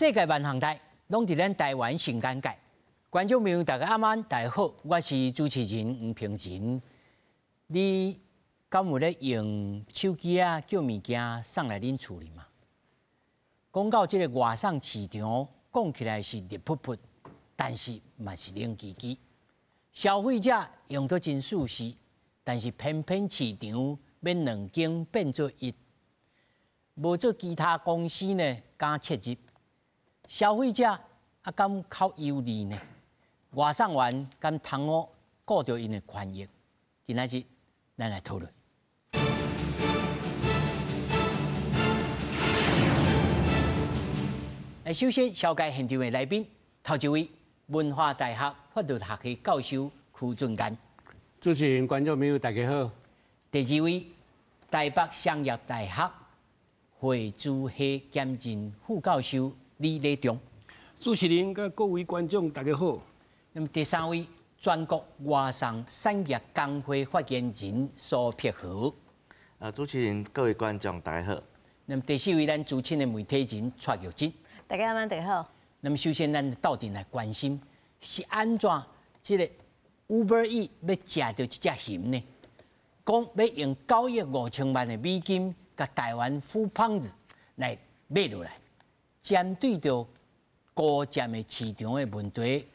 世界萬項代，攏佇咱台灣上簡介。觀眾朋友，大家暗安，大家好，我是主持人吳平仁。你敢有咧用手機仔叫物件送來恁厝裡嗎？講到這个外送市場，講起來是熱噗噗，但是嘛是冷吱吱。消費者用得真舒適，但是偏偏市場欲兩間變做一，無做其他公司呢敢切入，消費者啊敢較憂慮呢？外送員敢通好顧著𪜶的權益？今仔日咱來討論。來，首先紹介現場的來賓，頭一位文化大學法律學系教授區俊賢。主持人、觀眾朋友，大家好。第二位台北商業大學會資系兼任副教授李禮忠。主持人佮各位觀眾，大家好。那麼第三位全國外送產業工會發言人蘇柏豪。主持人、各位觀眾，大家好。那麼第四位咱資深的媒體人蔡玉珍。大家好，大家好。那麼首先，咱鬥陣來關心是按怎這个 Uber Eats 欲食著這隻熊呢？講欲用9億5千萬的美金，共台灣 foodpanda 來買落來，針對著高佔的市場的問題，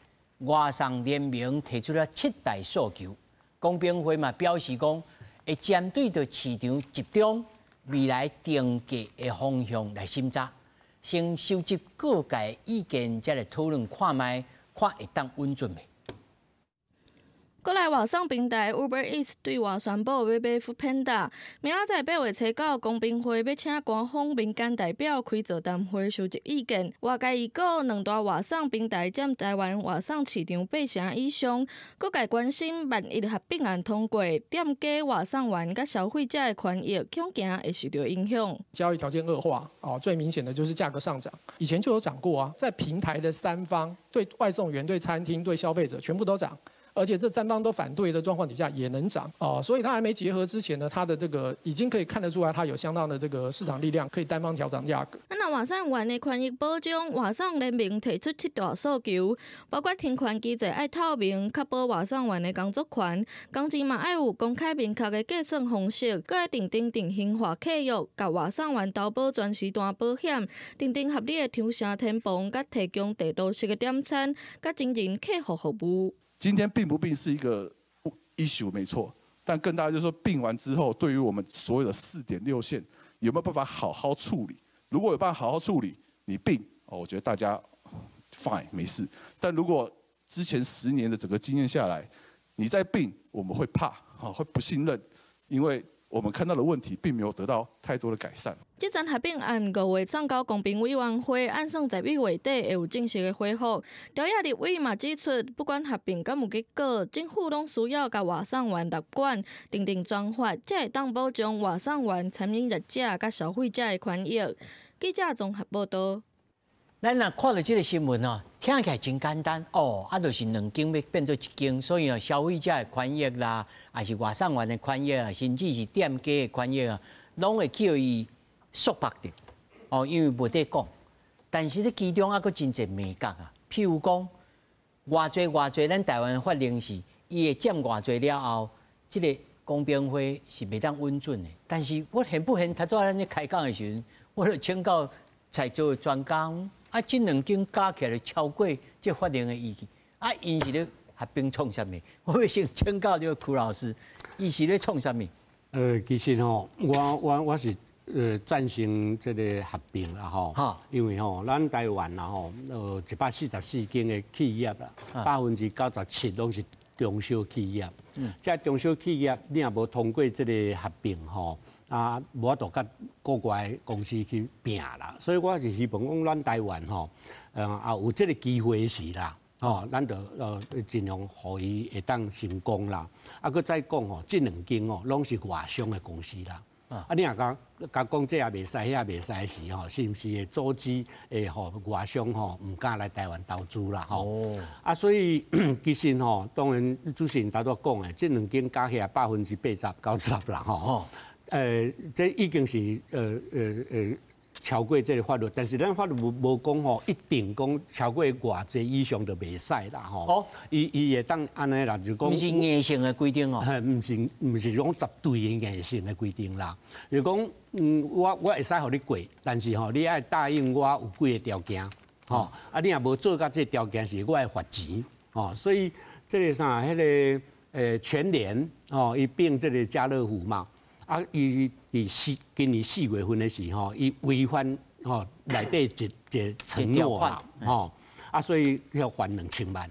外送聯盟提出了七大訴求。公平會嘛表示講，會針對著市場集中未來定價的方向來審查。先收集各界意見，再來討論看覓，看會當穩準未？國內外送平台 Uber Eats 對外宣布欲買 foodpanda，明仔載8月初9，公平會欲請官方民間代表開座談會收集意見。外界預估兩大外送平台佔台灣外送市場八成以上，各界關心萬一合併案通過，店家外送員佮消費者的權益恐驚會受著影響。交易條件惡化，哦，最明顯的就是價格上漲，以前就有漲過啊，在平台的三方對外送員、對餐廳、對消費者全部都漲。而且這三方都反對的狀況底下也能漲哦，所以它還沒結合之前呢，它的這個已經可以看得出來，它有相當的這個市場力量，可以單方調漲價格。啊，若外送員的權益保障，外送聯盟提出七大訴求，包括停權機制愛透明，確保外送員的工作權，工資嘛愛有公開明確的計算方式，閣愛訂定定型化契約，共外送員投保全時段保險，訂定合理的抽成提撥，佮提供地圖式的點餐，佮專人客戶服務。今天併不併是一個 issue 沒錯，但更大就是說併完之後，對於我們所有的4.6縣有沒有辦法好好處理？如果有辦法好好處理，你併哦，我覺得大家 fine 沒事。但如果之前10年的整個經驗下來，你再併，我們會怕，啊，會不信任，因為我們看到的問題並沒有得到太多的改善。這層合併案5月送交公平委員會，按算11月底會有正式的回覆。朝野立委嘛指出，不管合併敢有結果，政府攏需要共外送員納管，訂定專法，才會當保障外送員、餐飲業者佮消費者的權益。記者綜合報導。咱若看著這个新聞哦，聽起來真簡單哦，啊，就是兩間欲變做一間，所以哦，消費者的權益啦，抑是外送員的權益啊，甚至是店家的權益啊，攏會予伊束縛著哦，因為無得講。但是咧其中猶閣真濟眉角啊，譬如講，偌濟偌濟，咱台灣法令是，伊會佔偌濟了後，這个公平會是袂當允准的。但是我現不現，頭拄仔咱咧開講的時陣，我就請教在座的專家。啊，這兩間加起來就超過這法令的依據。啊，𪜶是咧合併創啥物？我欲先請教這個區老師，伊是咧創啥物？其實吼，我是贊成這個合併啦吼，因為吼，咱台灣啦吼，144間的企業啦，97%攏是中小企業。這中小企業你若無通過這個合併吼，啊，無法度佮國外公司去拚啦，所以我是希望講咱台灣吼，啊有這个機會時啦，吼，咱就盡量予伊會當成功啦。啊，閣再講吼，這兩間哦，攏是外商的公司啦。啊，你若講共講這也袂使，彼也袂使時吼，是毋是會阻止會予外商吼毋敢來台灣投資啦？吼。啊，所以其實吼，當然主持人頭拄講的，這兩間加起來80%、90啦，吼。這已經是超過這个法律，但是咱法律無講吼，一定講超過偌濟以上就袂使啦吼。哦，伊會當按呢啦，就講。毋是硬性的規定哦。毋是講絕對的硬性的規定啦。就講，我會使予你過，但是吼，你愛答應我有幾个條件，吼，啊，你若無做到這个條件時，我會罰錢，吼。所以這个啥，彼个全聯吼，伊併這个家樂福嘛。啊！伊佇今年4月份的時候，伊違反吼內底一個承諾啊，吼啊，所以要罰2000萬，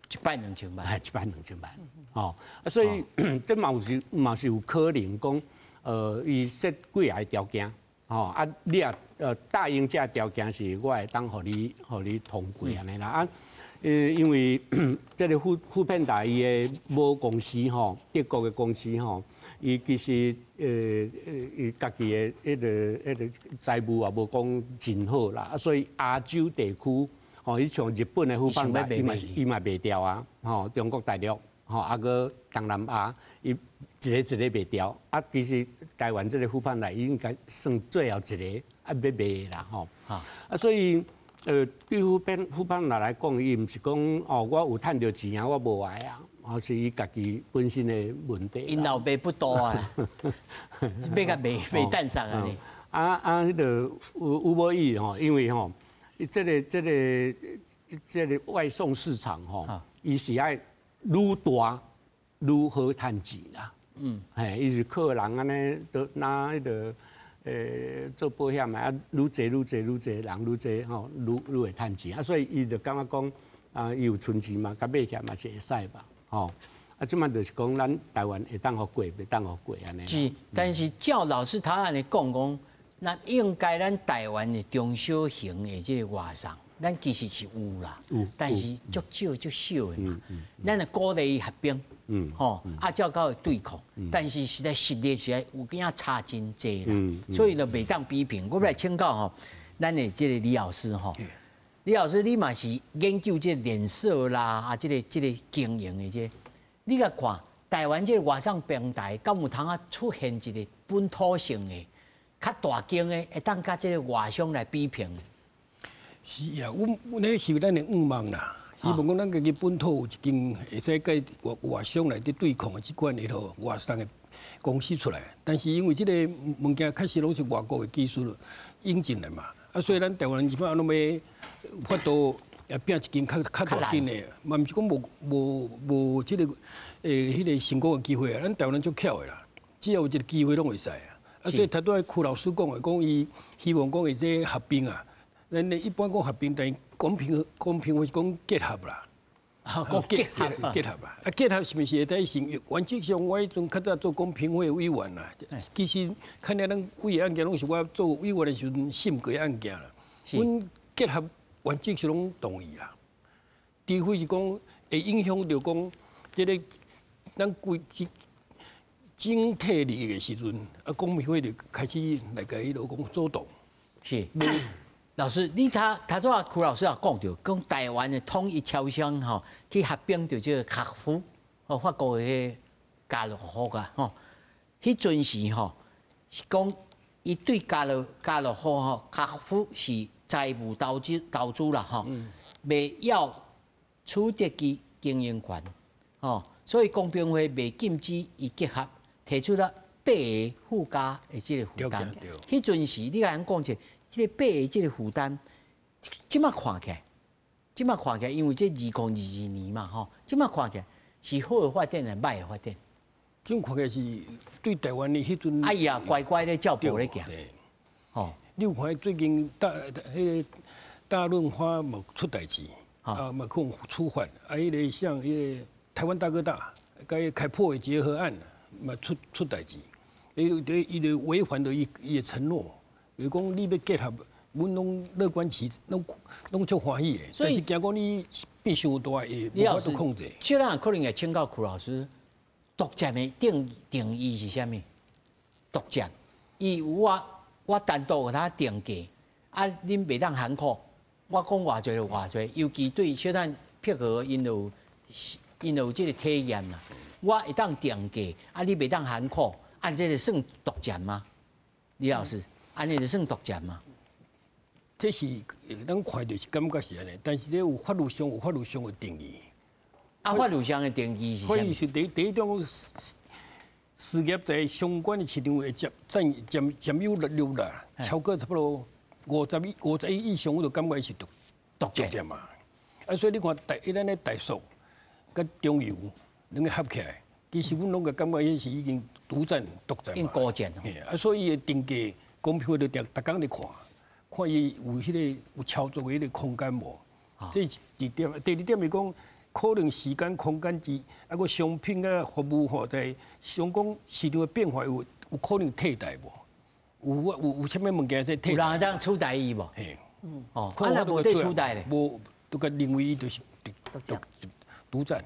一擺兩千萬，係一擺兩千萬，吼啊，所以這嘛是有可能講，伊設幾个條件，吼啊，你若答應這條件時，我會當予你通過按呢啦啊，因為這个 foodpanda 伊的母公司吼，德國的公司吼。伊其實伊家己的彼个財務也無講真好啦，所以亞洲地區，吼，伊像日本的 foodpanda，伊嘛賣掉啊，吼，中國大陸，吼，啊閣東南亞，伊一个一個賣掉，啊，其實台灣這个 foodpanda 應該算最後一个啊欲賣的啦，吼，啊，所以對 foodpanda 來講，伊毋是講哦，我有趁著錢啊，我無愛啊。抑是伊家己本身的問題。𪜶老爸不多啊，欲共賣賣蛋上啊！啊啊，彼个有無意吼，因為吼，這个外送市場吼，伊是愛愈大愈好趁錢啦。嘿，伊是靠人按呢，都拿彼个做保險的啊，愈濟愈濟愈濟人愈濟吼，愈會趁錢啊，所以伊就感覺講啊，伊有剩錢嘛，共買起來嘛是會使吧。吼，啊，這擺就是講，咱台灣會當予過，袂當予過按呢。是，但是照老師頭按呢講講，那應該咱台灣的中小型的這个外送，咱其實是有啦，有，但是足少足少的嘛。咱若鼓勵伊合併，吼，啊，照較會對抗，但是實在實力實在有影差真濟啦，所以就袂當比拼。我欲來請教吼，咱的這个李老師吼。李老師，你嘛是研究這个連鎖啦，啊，這个經營的這个，你共看台灣這个外送平台，敢有通啊出現一个本土性的、較大間的，會當佮這个外商來比拼？是啊，阮彼是咱的願望啦。希望講咱家己本土有一間會使佮外商來佇對抗的這款的號外送的公司出來。但是因為這个物件確實攏是外國的技術引進來嘛，啊，所以咱台灣人這擺攏欲法度也併一間較大間的，嘛毋是講無這个彼个成功的機會啊。咱台灣人足巧的啦，只要有一个機會攏會使啊。啊，所以頭拄仔邱老師講的，講伊希望講會這合併啊。咱一般講合併，但公平會是講結合啦。講結合結合啊！啊，結合是毋是會使成？原則上，我彼陣較早做公平會委員啦。其實，看來咱幾个案件攏是我做委員的時陣審過的案件啦。阮結合原則是攏同意啦，除非是講會影響著講這个咱規整體利益的時陣，啊，公平會就開始來共彼落講阻擋。是。老師，你頭拄仔邱老師也講著，講台灣的統一超商吼去合併著這个卡夫，哦，法國的家樂福啊，吼，彼陣時吼是講伊對家樂福吼，卡夫是財務投資啦，吼，袂要取得其經營權，吼，所以公平會袂禁止伊結合，提出了八个附加的這个負擔。彼陣時你共阮講者。這个八个這个負擔，這擺看起來，因為這2022年嘛，吼，這擺看起來是好的發展還是歹的發展？這看起來是對台灣的彼陣，哎呀，乖乖咧照步咧行，吼。你有看最近彼个大潤發嘛出代誌，啊嘛可能處罰，啊，彼个像彼个台灣大哥大，佮開破的結合案嘛出代誌，伊就違反著伊的承諾。就是講你欲結合，阮攏樂觀其攏足歡喜的。但是驚講你變傷大，會無法度控制。這咱可能會請教邱老師，獨佔的定義是啥物？獨佔，伊有我單獨共他定價，啊，恁袂當喊苦，我講偌濟就偌濟，尤其對小等配合𪜶就有這个體驗啦。我會當定價，啊，你袂當喊苦，按這个算獨佔嗎？李老師？按呢就算獨佔嘛？這是咱看著是感覺是按呢，但是這有法律上有法律上的定義。啊，法律上的定義是啥？法律是第一種，事業在相關的市場會佔佔佔有率啦，超過差不多50億以上，我就感覺是獨獨佔嘛。啊，所以你看台咱的台塑佮中油兩个合起來，其實阮攏會感覺彼是已經獨佔獨佔嘛。高佔。啊，所以伊的定價公平會就逐工咧看，看伊有彼个有操作的彼个空間無？這是一點。第二點是講，可能時間空間之，啊閣商品啊服務吼，在相講市場的變化有有可能替代無？有有有啥物物件在替代？有人會當取代伊無？嘿，哦，啊若無得取代咧？無，都共認為伊就是獨獨獨佔。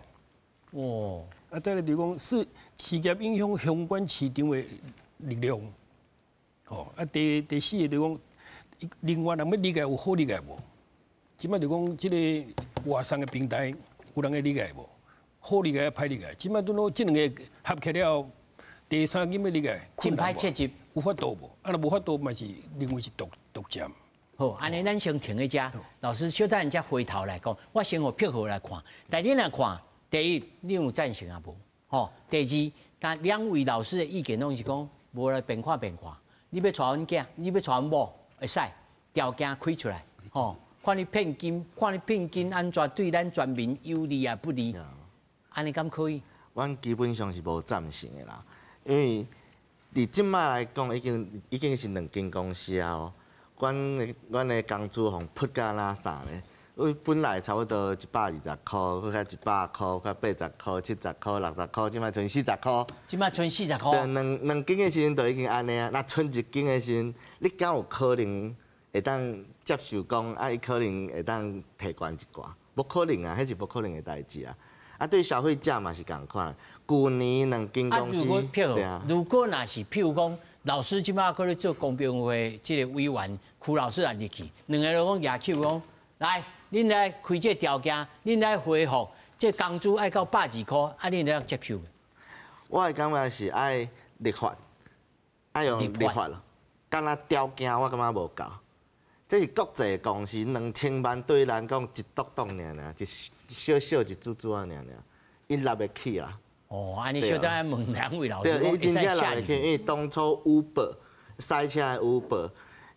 哦，啊，再來就是講是企業影響相關市場的力量。吼，啊，第第四个就是講，另外人欲理解有好理解無？這擺就講這个外送的平台有人會理解無？好理解歹理解，這擺拄好這兩个合起了後，第三個欲理解，真歹切入，有法度無？啊，若無法度嘛是認為是獨獨佔。好，按呢咱先停一下，老師小等下回頭來講，我先予柏豪來看。來，你來看，第一，你有贊成抑無？吼，第二，但兩位老師的意見攏是講，無來變看變看。你欲娶阮囝，你欲娶阮某，會使條件開出來，吼，看你聘金，看你聘金按怎對咱全民有利抑不利，按呢敢可以？阮基本上是無贊成的啦，因為佇這擺來講，已經已經是兩間公司啊。哦，阮的阮的工資予噗甲若啥呢？為本來差不多120箍，閣較100箍，較80箍、70箍、60箍，這擺賰40箍。這擺賰40箍。對，兩兩間的時陣就已經按呢啊，若賰一間的時陣，你敢有可能會當接受講啊？伊可能會當提懸一寡，無可能啊，彼是無可能的代誌啊！啊，對消費者嘛是仝款。舊年兩間公司，對啊。如果若是譬如講，老師這擺閣咧做公平會這个委員，區老師也入去，兩个人講舉手講，來，恁來開這个條件，恁來恢復，這工資愛到120箍，啊，恁會當接受？我的感覺是愛立法，愛用立法咯。敢若條件我感覺無夠，這是國際公司2000萬對咱講一篤篤爾爾，一小小一注注仔爾爾，伊納會起啊。哦，按呢小等下問兩位老師，對，伊真正納會起，因為當初 Uber 賽車的 Uber，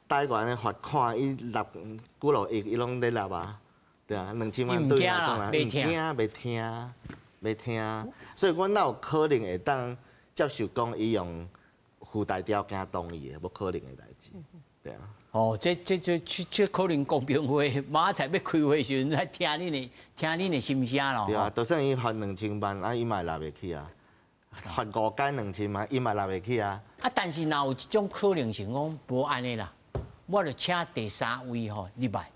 台灣的罰款伊納幾落億，伊攏咧納啊。對啊，2000萬對來講啊，毋驚，袂聽，袂聽。所以阮哪有可能會當接受講伊用附帶條件同意的，無可能的代誌。對啊。哦，這這這這這可能公平會明仔載欲開會時陣，來聽恁的聽恁的心聲咯。對啊，就算伊罰2000萬，啊，伊嘛會納會起啊。罰五間2000萬，伊嘛納會起啊。啊，但是若有一種可能性講無按呢啦，我就請第三位吼入來。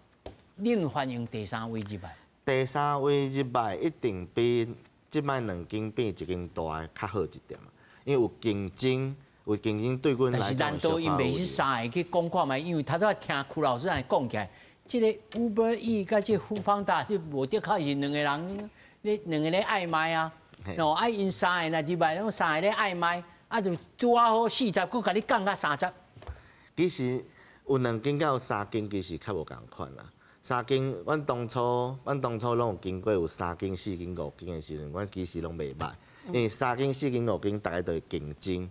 恁歡迎第三位入來？第三位入來一定比這擺兩間變一間大的較好一點，因為有競爭，有競爭對阮來講。但是難道𪜶袂是三个去講看覓？因為頭拄聽區老師按呢講起來，這个 Uber Eats 佮這 foodpanda 這無的確是兩個人，咧兩个咧曖昧啊。哦，啊，𪜶三个若入來，攏三个咧曖昧，啊，就拄仔好40，閣共你降到30。其實有兩間佮有三間，其實較無仝款啦。三間，阮當初，阮當初攏有經過有三間、四間、五間的時陣，阮其實攏袂䆀，因為三間、四間、五間，逐个都會競爭。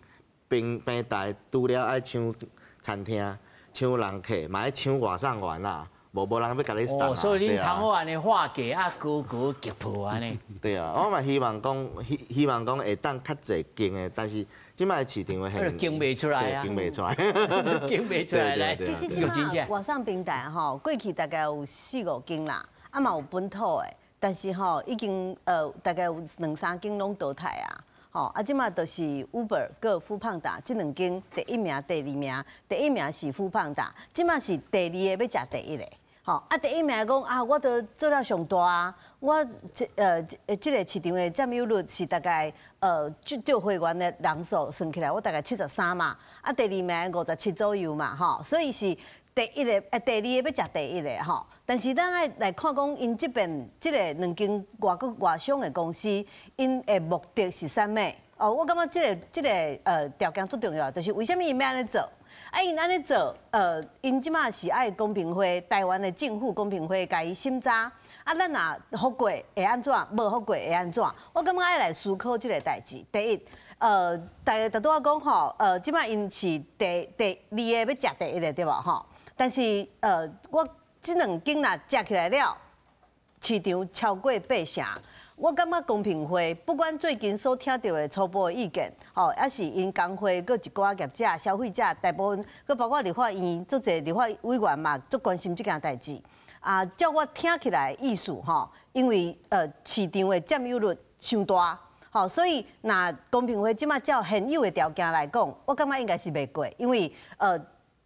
平平台除了愛搶餐廳、搶人客，嘛愛搶外送員啦，無無人欲共你送啊。哦，所以恁通好按呢劃價啊，高高擊破按呢。對啊，我嘛希望講，希希望講會當較濟間的，但是這擺市場的現競袂出來啊，競袂出來，競袂出來來。其實這擺外送平台吼，過去大概有四五間啦，啊嘛有本土的，但是吼已經大概有兩三間攏淘汰啊。吼，啊，這擺就是 Uber 佮 foodpanda 這兩間第一名、第二名，第一名是 foodpanda，這擺是第二个欲食第一个。吼，啊，第一名講啊，我都做了上大啊，我這這个市場的佔有率是大概就對會員的人數算起來，我大概73嘛，啊，第二名57左右嘛，吼，所以是第一个，第二个欲食第一个吼。但是咱愛來看講，𪜶這邊這个兩間外國外商的公司，𪜶的目的是啥物？哦，我感覺這个這个條件足重要，就是為啥物𪜶欲按呢做？啊，𪜶按呢做，𪜶這馬是愛公平會，台灣的政府公平會共伊審查。啊，咱若予過會按怎，無予過會按怎？我感覺愛來思考這个代誌。第一，大家拄仔講吼，這馬𪜶是第二个欲食第一个對無吼？但是我這兩間若食起來了，市場超過八成。我感覺公平會不管最近所聽著的初步的意見，吼，抑是𪜶工會閣一寡業者、消費者，大部分，閣包括立法院足濟立法委員嘛，足關心這件代誌。啊，照我聽起來意思吼，因為市場的佔有率傷大，吼，所以若公平會這馬照現有的條件來講，我感覺應該是袂過，因為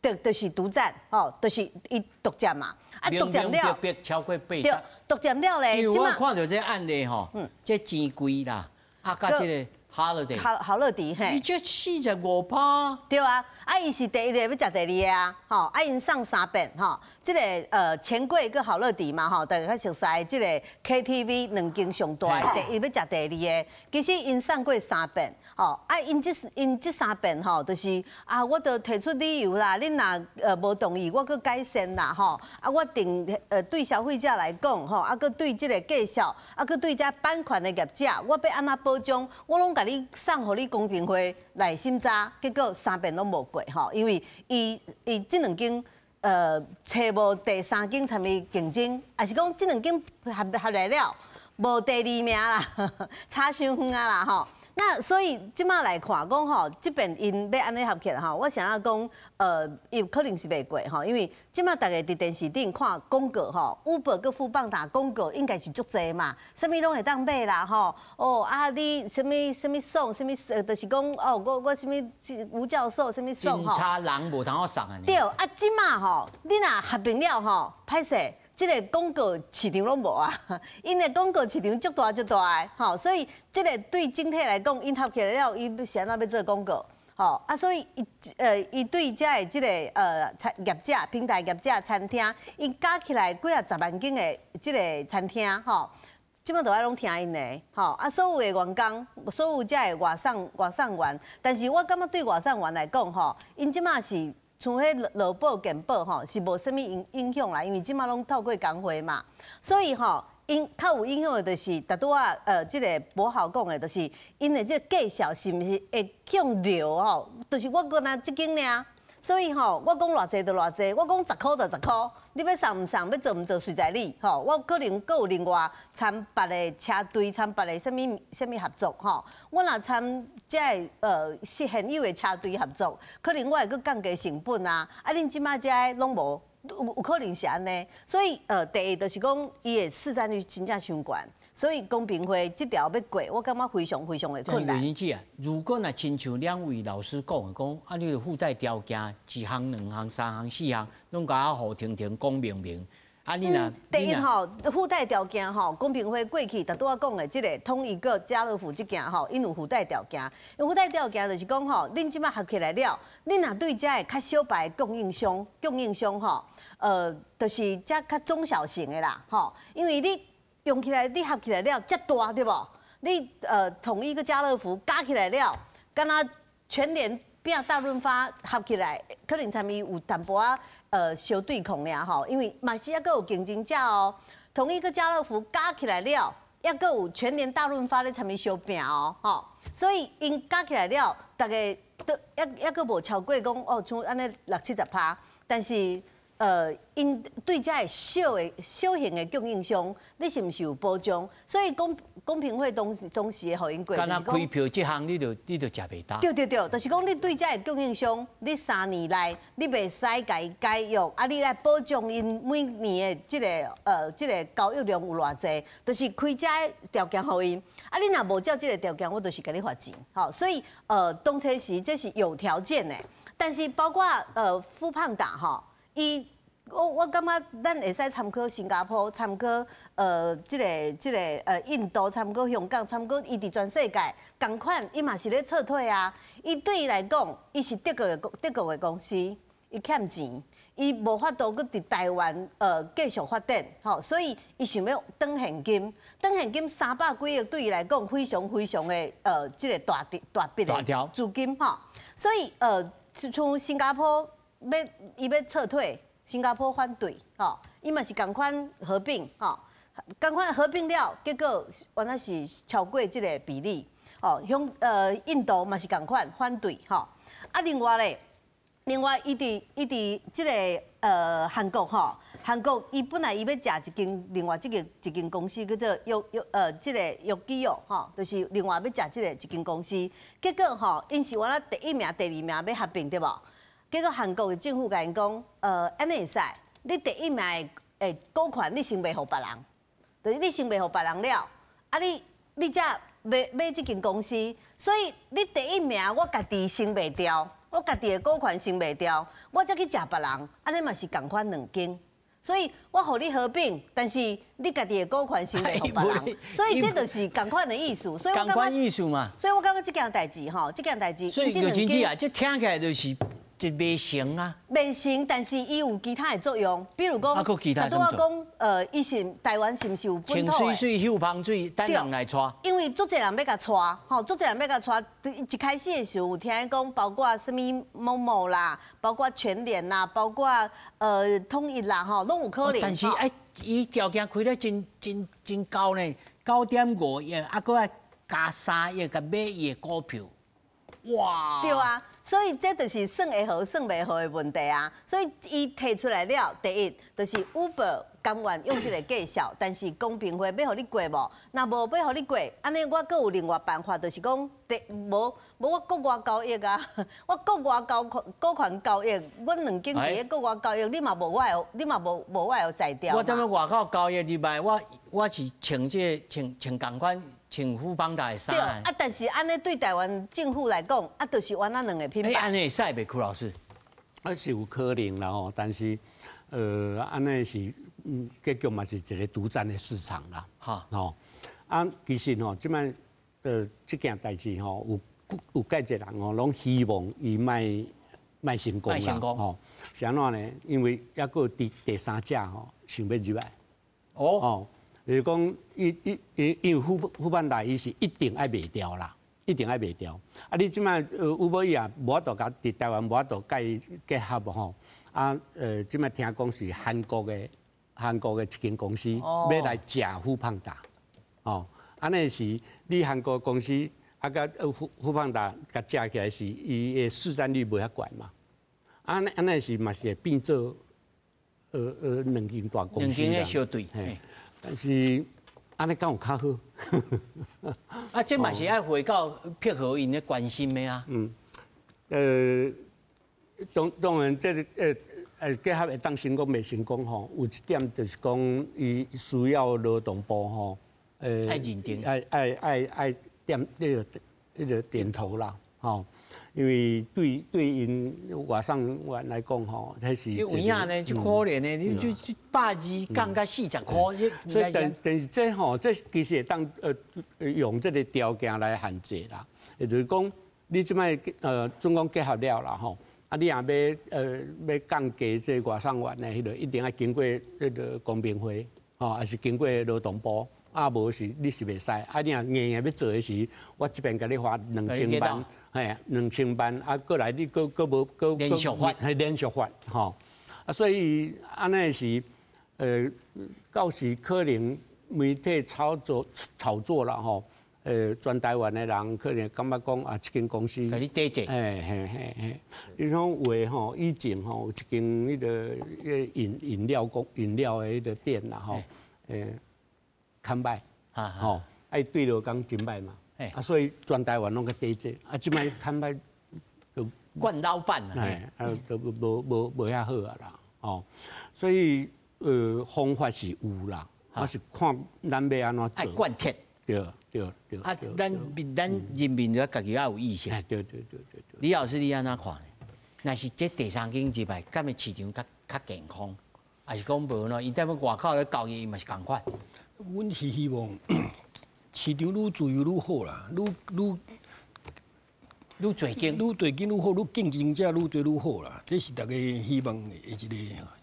就是獨佔，吼，就是伊獨佔嘛。啊，獨佔了，超過八成。獨佔了咧，因為我看著這案例吼，這錢櫃啦，啊，佮這个哈樂迪，好樂迪嘿，伊這45%，對啊，啊，伊是第一個欲食第二个啊，吼，啊，𪜶送三遍吼，這个錢櫃佮好樂迪嘛吼，大家較熟悉這个 KTV 兩間上大的，第一欲食第二个，其實𪜶送過三遍，吼，啊，𪜶這三遍吼，就是啊，我都提出理由啦，恁若無同意，我閣改善啦，吼，啊，我定對消費者來講，吼，啊，閣對這个介紹，啊，閣對這版權的業者，我欲按怎保障，我攏共你送予你公平會來審查，結果三遍攏無過吼，因為伊這兩間揣無第三間參與競爭，抑是講這兩間合來了，無第二名啦，差傷遠啊啦吼。那所以這馬來看講吼，這邊𪜶欲按呢合起來吼，我想欲講，伊可能是袂過吼，因為這馬大家佇電視頂看廣告吼，Uber 佮富邦打廣告應該是足濟嘛，啥物攏會當買啦吼。哦啊，你啥物啥物送，啥物就是講哦，我啥物吳教授啥物送吼。真差人無通好送啊。對，啊，這馬吼，你若合併了吼，歹勢。這个廣告市場攏無啊，𪜶的廣告市場足大足大的，吼，所以這个對整體來講，𪜶合起來了，伊是按怎欲做廣告，吼啊，所以伊對遮的這个餐業者、平台業者、餐廳，伊加起來幾仔十萬間的這个餐廳，吼，這馬都愛攏聽𪜶的，吼啊，所有的員工，所有遮的外送員，但是我感覺對外送員來講，吼，𪜶這馬是。像彼勞保健保吼，是無啥物影響啦，因為這馬攏透過工會嘛，所以吼，𪜶較有影響的就是拄拄仔這个柏豪講的，就是𪜶的這个價數是毋是會向流吼？就是我閣若這間爾，所以吼，我講偌濟就偌濟，我講十箍就十箍，你欲送毋送，欲做毋做隨在你吼。我可能閣有另外參別个車隊，參別个啥物啥物合作吼。我若參這个是現有的車隊合作，可能我會閣降低成本啊。啊，恁這馬遮攏無，有可能是按呢。所以第一就是講，伊的市占率真正傷懸，所以公平會這條欲過，我感覺非常非常的困難。劉姐啊，如果若親像兩位老師講的，講啊，你著附帶條件，一項、兩項、三項、四項，攏共我予停停講明明。啊，你若第一吼，附帶條件吼，公平會過去，拄拄仔講的這个統一閣家樂福這件吼，𪜶有附帶條件。附帶條件就是講吼，恁這馬合起來了，恁若對遮的較小牌供應商、供應商吼，就是遮較中小型的啦，吼，因為你用起來，你合起來了，遮大對無？你統一閣家樂福加起來了，敢若全聯拼大潤發合起來，可能參伊有淡薄仔相對抗爾吼，因為嘛是猶閣有競爭者哦。統一閣家樂福加起來了，猶閣有全聯大潤發咧參伊相拼哦，吼。所以𪜶加起來了，逐家都猶閣無超過講哦，像按呢六七十趴，但是。𪜶對遮的小型的供應商，你是毋是有保障？所以公平會當時會予𪜶過。敢若開票這項，你就食袂焦。對對對，就是講你對遮的供應商，你3年內你袂使共伊解約，啊，你來保障𪜶每年的這个交易量有偌濟，就是開遮條件予𪜶。啊，你若無照這个條件，我就是共你罰錢。吼，所以當初時這是有條件的，但是包括富胖達吼，伊。我感覺咱會使參考新加坡，參考這个印度，參考香港，參考伊佇全世界仝款，伊嘛是咧撤退啊。伊對伊來講，伊是德國的公司，伊欠錢，伊無法度閣佇台灣繼續發展，吼，所以伊想欲轉現金，轉現金三百幾億對伊來講非常非常的這个大筆的資金吼，所以。像新加坡欲伊欲撤退，新加坡反對，吼，伊嘛是仝款合併，吼，仝款合併了，結果原來是超過這個比例，哦，像印度嘛是仝款反對，吼，啊另外咧，另外伊佇這個韓國吼，韓國伊本來伊欲食一間另外這個一間公司叫做約約這個約基奧吼，就是另外欲食這個一間公司，結果吼，𪜶是原來第一名、第二名欲合併對無？結果韓國的政府共𪜶講，按呢會使，你第一名的股權你先賣予別人，就是你先賣予別人了，啊你你才買買這間公司，所以你第一名我家己先賣掉，我家己的股權先賣掉，我才去食別人，按呢嘛是仝款兩間。所以我予你合併，但是你家己的股權先賣予別人，所以這就是仝款的意思。所以我仝款意思嘛。所以我感覺這件代誌吼，這件代誌，所以就真正啊，這聽起來就是就袂成啊。袂成，但是伊有其他的作用，比如講，拄仔講，伊是台灣是毋是有本土的？穿水水、嗅芳水，等人來帶。因為足濟人欲共帶，吼，足濟人欲共帶。一開始的時候有聽講，包括啥物 momo 啦，包括全聯啦，包括統一啦，吼，攏有可能。但是哎，伊條件開得真真真高呢，9.5億，啊，閣愛加3億，共買伊的股票。哇！對啊，所以這就是算會好、算袂好的問題啊。所以伊提出來了，第一就是 Uber 甘願用這個價數，但是公平會欲予你過無？若無欲予你過，按呢我閣有另外辦法，就是講，第無無我國外交易啊，我國外交股權交易，阮兩間佇咧國外交易，你嘛無我的，你嘛無無我的才調。我踮咧外口交易入來，我是穿這個穿穿仝款。穿 foodpanda 的衫。對啊，但是按呢對台灣政府來講，啊，就是原來兩個品牌。按呢會使袂，柯老師？啊是有可能啦吼，但是按呢是結局嘛是一個獨佔的市場啦。吼啊，其實吼，這擺這件代誌吼，有有蓋濟人吼，攏希望伊莫莫成功啦。吼，是按怎呢？因為猶閣有第三者吼想欲入來。哦。就是講，伊伊伊因為 foodpanda 伊是一定愛賣掉啦，一定愛賣掉。啊，你這擺 Uber 也無法度共佇台灣無法度共伊結合吼。啊，這擺聽講是韓國的一間公司欲來食 foodpanda，哦，按呢是你韓國公司啊，共 foodpanda 共食起來是伊的市佔率袂遐懸嘛。按呢按呢是嘛是會變做兩間大公司。兩間咧相對。但是按呢敢有較好？啊，這嘛是愛回到配合𪜶的關心的啊。嗯，當然，這個結合會當成功袂成功吼，有一點就是講，伊需要勞動部吼，愛認定，愛愛愛愛點那個點頭啦，吼。因為對對𪜶外送員來講吼，彼是有影呢，足可憐的，你就120降到40塊，所以但但是這吼，這其實會當用這個條件來限制啦，也就是講，你這擺總講結合了啦吼，啊你若欲降低這外送員的彼個，一定愛經過彼個公平會，吼，抑是經過勞動部，啊無是你是袂使，啊你若硬硬欲做的時，我這邊共你罰2000萬。嘿，2000萬啊，過來你閣閣無閣連續罰，係連續罰，吼啊，所以按呢是，到時可能媒體炒作啦，吼，全台灣的人可能感覺講啊，這間公司，共你抵制，嘿嘿嘿嘿，你像有的吼，以前吼有一間彼個飲料的彼個店啦，吼，較歹，吼，啊伊對勞工真歹嘛。啊，所以全台灣攏共抵制，啊，這擺較歹就慣老闆啊，啊，都無遐好啊啦，哦，所以方法是有啦，我是看咱欲按怎做。愛貫徹。對對對。啊，咱人民就家己愛有意識。對對對對對。李老師，你按怎看呢？若是這第三間入來，敢會市場較較健康？抑是講無呢？伊踮外口咧交易，伊嘛是仝款。阮是希望市場愈自由愈好啦，愈愈愈濟間，愈濟間愈好，愈競爭者愈濟愈好啦。這是大家希望的一個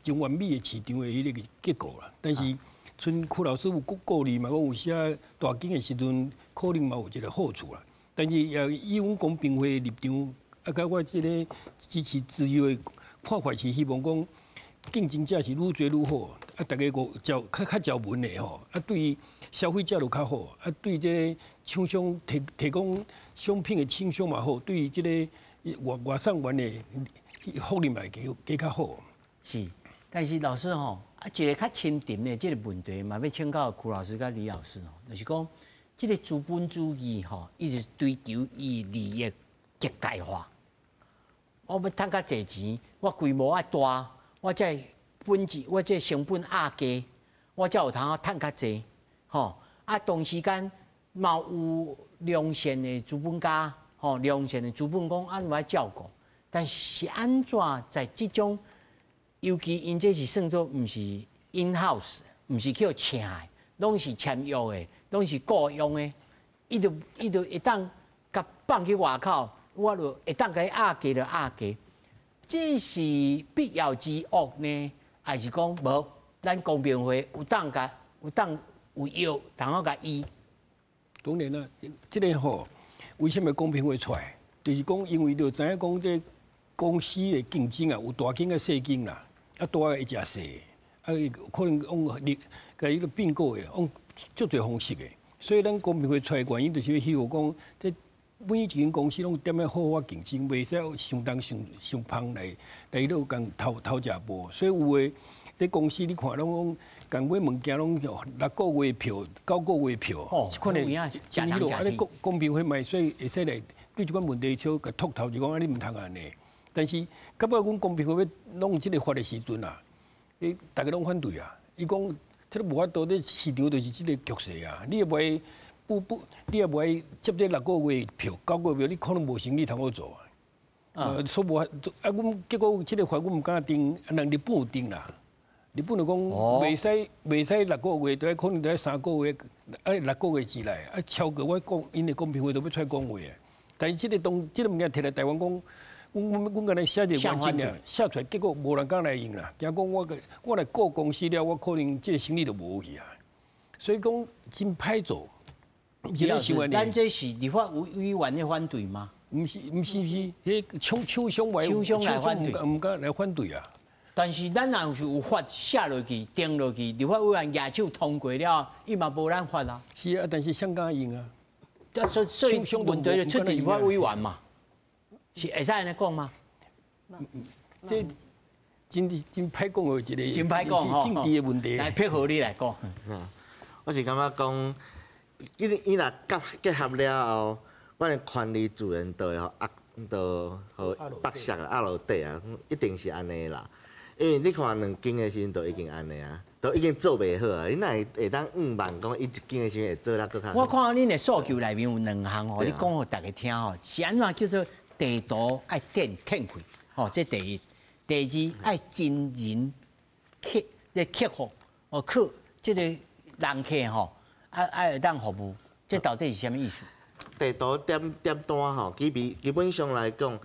真完美的市場的彼個結果啦。但是，賰柯老師有顧慮嘛，講有時大間的時陣可能嘛有一個好處啦。但是也以阮公平會立場啊，佮我這个支持自由的看法是希望講競爭者是愈濟愈好，啊，逐家個較較較條文的吼，啊，對消費者就較好，啊，對這个廠商提提供商品的廠商嘛好，對這个外外送員的福利嘛會加加較好。是，但是老師吼，啊，一个較深沉的這个問題嘛，欲請教邱老師佮李老師吼，就是講這个資本主義吼，伊是追求伊利益極大化。我欲趁較濟錢，我規模愛大，我才本錢，我這成本壓低，我才有通趁較濟，吼。啊，同時間嘛有良善的資本家，吼，良善的資本講按怎照顧，但是按怎在這種，尤其𪜶這是算做毋是 in house，毋是去予請的，攏是簽約的，攏是僱傭的，伊就會當共放去外口，我就會當共伊壓低就壓低，這是必要之惡呢，還是講無？咱公平會有當共有當有藥，通好共醫？當然啦，這个吼，為啥物公平會出來？就是講，因為就知影講這公司的競爭啊，有大間佮細間啦，啊大的會食細，啊可能講你共伊個併購的，用足濟方式的。所以咱公平會出來原因，就是希望講，這每一間公司攏踮咧好好競爭，袂使相當相相芳來來落共偷偷食無。所以有的這公司你看攏講，共買物件攏6個月票、9個月票，這款的真彼落，啊你公公平會嘛，所以會使來對這款問題小共禿頭，就講啊你毋通按呢。但是到尾阮公平會欲弄這个法的時陣啊，伊逐家攏反對啊。伊講這个無法度，這市場就是這个局勢啊。你也袂不不，你也袂接這6個月票、9個月票，你可能無生意通好做啊。所以無法啊，阮結果這个法阮毋敢定，人日本有定啦。日本就講袂使6個月，都可能都愛3個月，啊6個月之內，啊超過我講，𪜶的公平會都欲出來講話啊。但是這个當這个物件提來台灣講，阮阮阮敢若寫一個原則爾，寫出來結果無人敢來用啦。驚講我個我來顧公司了，我可能這个生意就無去啊。所以講真歹做。李老師，咱這是立法委員的反對嗎？毋是毋是是，彼廠廠商來廠商來反對，毋敢來反對啊。但是咱若是有法寫落去、定落去，立法委員舉手通過了，伊嘛無咱法啊。是啊，但是誰敢用啊？啊，所所以問題就出佇立法委員嘛，是會使按呢講嗎？這真真歹講的一個真歹講吼政治的問題。來配合你來講。我是感覺講，伊伊若結結合了後，阮的權利自然就會予壓，就予剝削壓落底啊，一定是按呢啦。因為你看兩間的時陣，就已經按呢啊，都已經做袂好啊。你哪會會當向望講伊一間的時陣會做得閣較好？我看到恁的訴求內面有兩項吼，你講予大家聽吼，是按怎叫做地圖愛展展開，吼，這第一。第二愛真人客這客戶哦，客這个人客吼，愛愛會當服務，這到底是啥物意思？地圖點點單吼，基本基本上來講，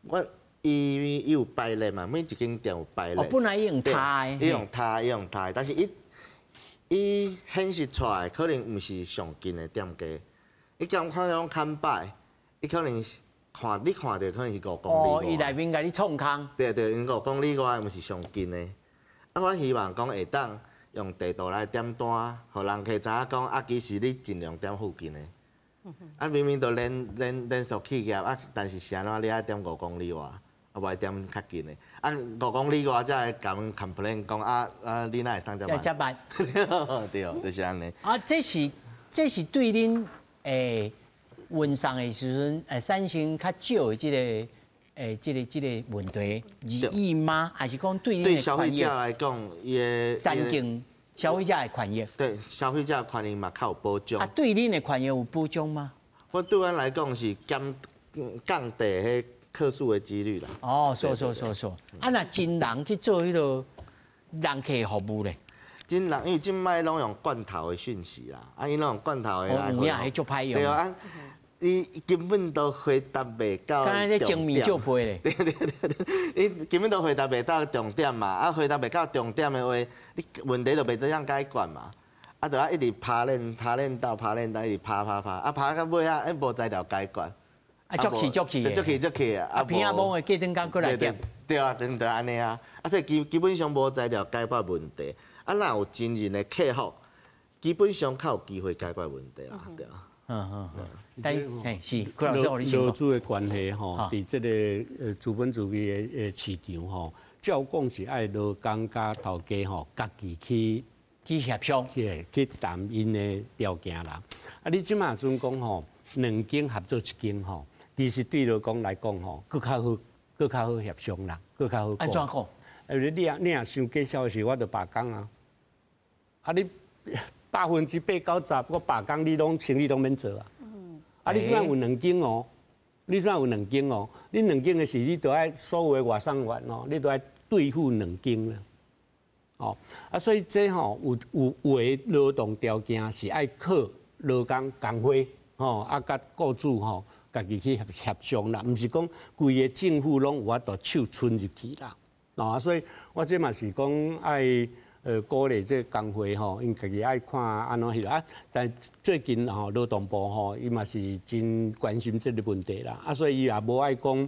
我。伊伊有排列嘛，每一間店有排列。哦，本來伊用疊的。伊用疊，伊用疊，但是伊伊顯示出來可能毋是上近的店家，伊敢看攏較擺，伊可能是看你看著可能是5公里外。哦，伊內面共你創空。對對，𪜶5公里外毋是上近的。啊，我希望講會當用地圖來點單，予人客知影講啊，其實你盡量點附近的。啊，明明都連連連鎖企業啊，但是是按怎你愛點5公里外，啊無愛點較近的？啊，5公里外才會共阮 complain 講啊啊，你哪會送遮慢？遮慢。對，就是按呢。啊，這是這是對恁欸運送的時陣，產生較少的這个欸這个這个問題而已嗎？還是講對對消費者來講，伊的增進消費者的權益？對消費者的權益嘛較有保障。啊，對恁的權益有保障嗎？我對阮來講是減降低彼客訴的幾率啦。哦，是是是是。啊，若真人去做彼个人客服務咧？真人，因為這擺攏用罐頭的訊息啦，啊，𪜶攏用罐頭的來。哦，有影，彼足歹用。對啊，你根本都回答袂到重點。敢若咧精米照批咧。對對對對，你根本都回答袂到重點嘛，啊，回答袂到重點的話，你問題就袂當解決嘛。啊，就愛一直拍練拍練到拍練到，一直拍拍拍，啊，拍到尾仔，欸，無材料解決。啊，足氣足氣足氣足氣啊！啊，片仔罔的過轉工閣來點。對啊，等就按呢啊，啊，所以基本上無材料解決問題，啊，若有真人的客服，基本上較有機會解決問題啦，對啊。但嘿是，柯老師，我勞資的關係吼，佇這個資本主義的市場吼，照講是愛勞工佮頭家吼，家己去協商，去談𪜶的條件啦。啊，你這馬陣講吼，兩間合做一間吼，其實對勞工來講吼，閣較好，閣較好協商啦，閣較好。按怎講？你若傷計數的時，我就罷工啊！啊，你80%-90%，我罷工，你攏生意攏免做啊！啊，你這擺有兩間哦，你這擺有兩間哦，你兩間的時，你都愛所有的外送員哦，你都愛對付兩間啦。哦，啊，所以這吼有的勞動條件是愛靠勞工工會吼，啊，佮雇主吼，家己去協商啦，毋是講規个政府攏有法度手伸入去啦。啊，所以我這嘛是講愛鼓勵這個工會吼，𪜶家己愛看按怎彼落啊。但最近吼勞動部吼，伊嘛是真關心這個問題啦。啊，所以伊也無愛講，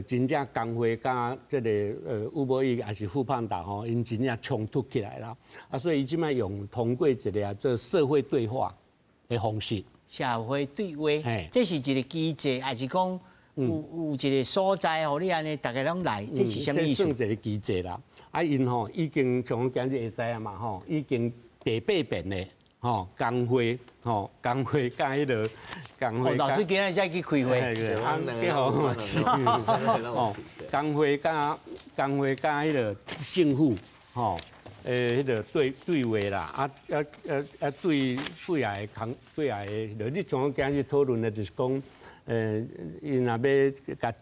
真正工會佮這個Uber Eats 抑是 foodpanda 吼，𪜶真正衝突起來啦。啊，所以伊這擺用通過一個做社會對話的方式。社會對話，這是一個機制，還是講有一個所在，予你按呢，逐家攏來，這是啥物意思？算一個機制啦。啊，𪜶吼已經像今日會知啊嘛吼，已經第八遍的吼工會吼工會佮彼个工會。老師今日才去開會。哦，工會佮彼个政府吼，彼个對話啦，啊對幾仔个工幾仔个，你像今日討論的，就是講，𪜶若欲共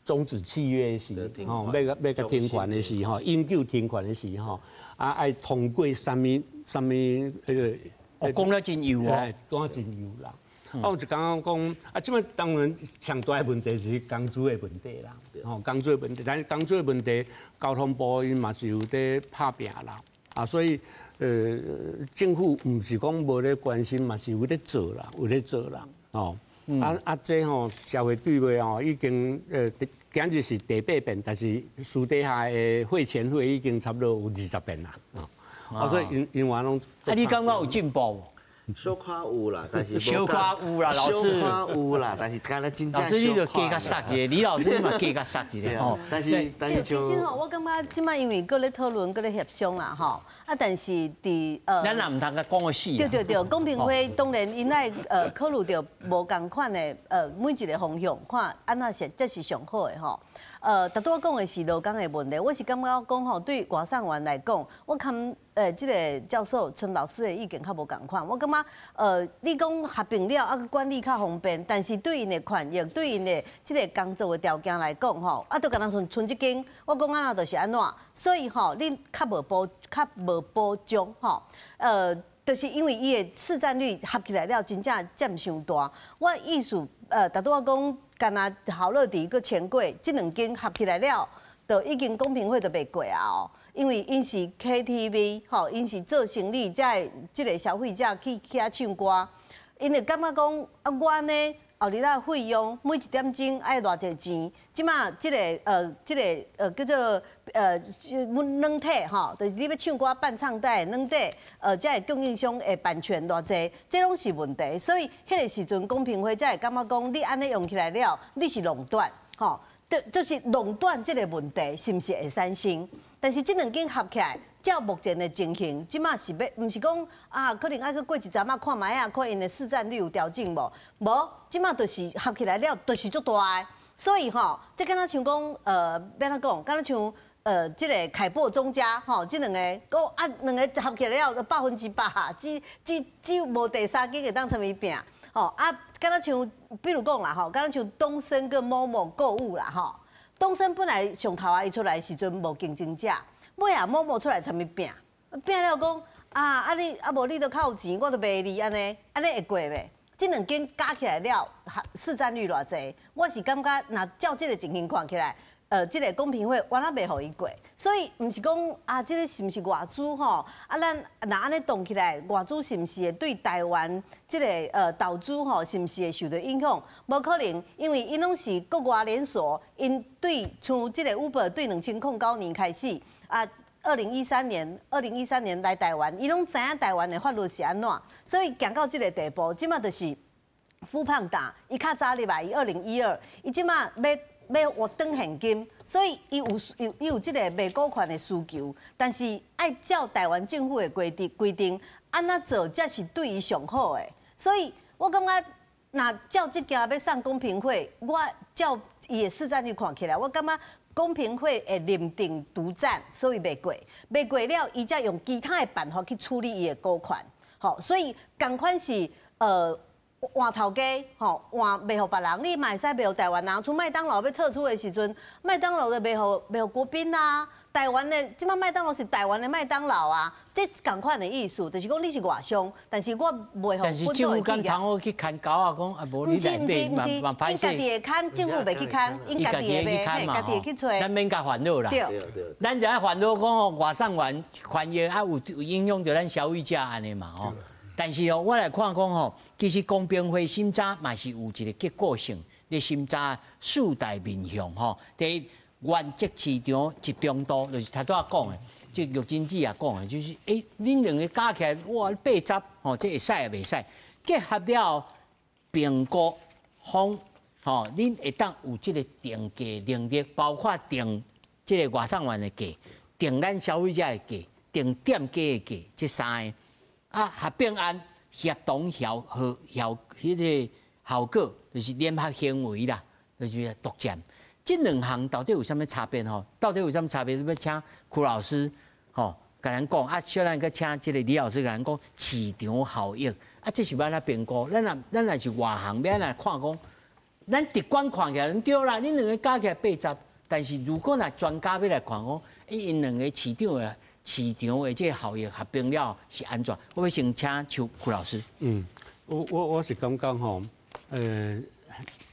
終止契約的時，吼，欲共停權的時，吼，永久停權的時，吼，啊，愛通過啥物啥物彼个，哦，講了真幼哦，講得真幼啦。啊，有一工講，啊，這擺當然上大的問題是工資的問題啦，吼，工資的問題，但是工資的問題，交通部𪜶嘛是有佇拍拚啦，啊，所以，政府毋是講無咧關心，嘛是有咧做啦，有咧做啦，吼。啊，這吼社會對話吼已經今日是第八遍，但是私底下的會前會已經差不多有20遍啦，啊，所以𪜶話攏。啊，你感覺有進步無？小可有啦，但是小可有啦，老師。小可有啦，但是敢若真正。老師你就加較殺一个，李老師嘛加較殺一个吼。但是其實吼，我感覺這擺因為閣咧討論，閣咧協商啦，吼。啊，但是佇咱也毋通共講個死。對對對，公平會當然𪜶愛考慮著無仝款的每一个方向，看按怎是才是上好的吼。頭拄仔講的是勞工的問題，我是感覺講吼，對外送員來講，我看這个教授陳老師的意見較無仝款。我感覺你講合併了啊，管理較方便，但是對𪜶的權益，對𪜶的這个工作的條件來講吼，啊，就敢若像賰一間，我講按怎就是按怎，所以吼，你較無保障吼，就是因為伊的市佔率合起來了，真正佔傷大。我意思，頭拄仔講，敢若好樂迪閣錢櫃這兩間合起來了，就已經公平會就袂過啊哦。因為𪜶是 KTV，吼，𪜶是做生意，才會這个消費者去遐唱歌，𪜶會感覺講啊，我呢後日仔費用每一點鐘愛偌濟錢，這馬這个叫做軟體吼，就是你欲唱歌伴唱帶軟體，才會供應商的版權偌濟，這攏是問題。所以彼个時陣公平會才會感覺講，你按呢用起來了，你是壟斷，吼，就是壟斷這个問題是毋是會產生？但是這兩間合起來，照目前的情形，這馬是欲，毋是講啊，可能愛閣過一陣仔看覓仔，看𪜶的市佔率有調整無？無，這馬就是合起來了，就是足大的。所以吼，這敢若像講，欲按怎講？敢若像這个凱擘中嘉吼，這兩个，講啊，兩个合起來了，100%，只無第三間會當參伊拚。吼啊，敢若像，比如講啦吼，敢若像東森佮 momo 購物啦吼，東森本來上頭仔伊出來的時陣無競爭者，尾仔 momo 出來參伊拚，拚了講啊你啊無你都較有錢，我就賣你按呢，按呢會過袂？這兩間加起來了，市佔率偌濟？我是感覺，若照這个情形看起來，這个公平會原來袂予伊過，所以毋是講啊，這个是毋是外資吼？啊，咱若按呢動起來，外資是毋是會對台灣這个投資吼，是毋是會受到影響？無可能，因為𪜶攏是國外連鎖，𪜶對像這个 Uber 對2009年開始啊，2013年來台灣，𪜶攏知影台灣的法律是按怎，所以行到這个地步，這馬就是 foodpanda，伊較早入來，伊2012，伊這馬欲換轉現金，所以伊有這個賣股權的需求，但是愛照台灣政府的規定，按怎做才是對伊上好的。所以我感覺，若照這件欲送公平會，我照伊的市占率看起來，我感覺公平會會認定獨佔，所以袂過，袂過了，伊才用其他的辦法去處理伊的股權。吼，所以仝款是換頭家，吼，換賣予別人，你嘛會使賣予台灣人。像麥當勞欲撤出的時陣，麥當勞就賣予國賓啊。台灣的這擺麥當勞是台灣的麥當勞啊，這是仝款的意思，就是講你是外商，但是我賣予但是政府敢通好去牽狗啊？講啊，無你來買嘛嘛歹勢。毋是，𪜶家己會牽，政府袂去牽，𪜶家己會賣，家己會去揣。咱免共煩惱啦。對。咱就愛煩惱講吼，外送員權益啊有影響著咱消費者按呢嘛吼。但是哦，我來看講吼，其實公平會審查嘛是有一個結果性，咧審查四大面向吼。第一，原則市場集中度，就是頭拄仔講的，這玉珍姊也講的，就是恁兩个加起來，哇，80，吼，這會使也袂使？結合了評估方，吼，恁會當有這个定價能力，包括定這个外送員的價，定咱消費者的價，定店家的價，這三个。啊，合併案協同效和效彼个效果，就是聯合行為啦，就是獨佔。這兩項到底有啥物差別吼？到底有啥物差別？欲請柯老師吼，共咱講啊，小咱閣請這个李老師共咱講市場效益啊，這是欲按怎評估？咱若是外行，欲按怎看講？咱直觀看起來對啦，恁兩个加起來80，但是如果若專家欲來看講，𪜶兩个市場的這个效益合併了是按怎？我欲先請邱柯老師。嗯，我是感覺吼，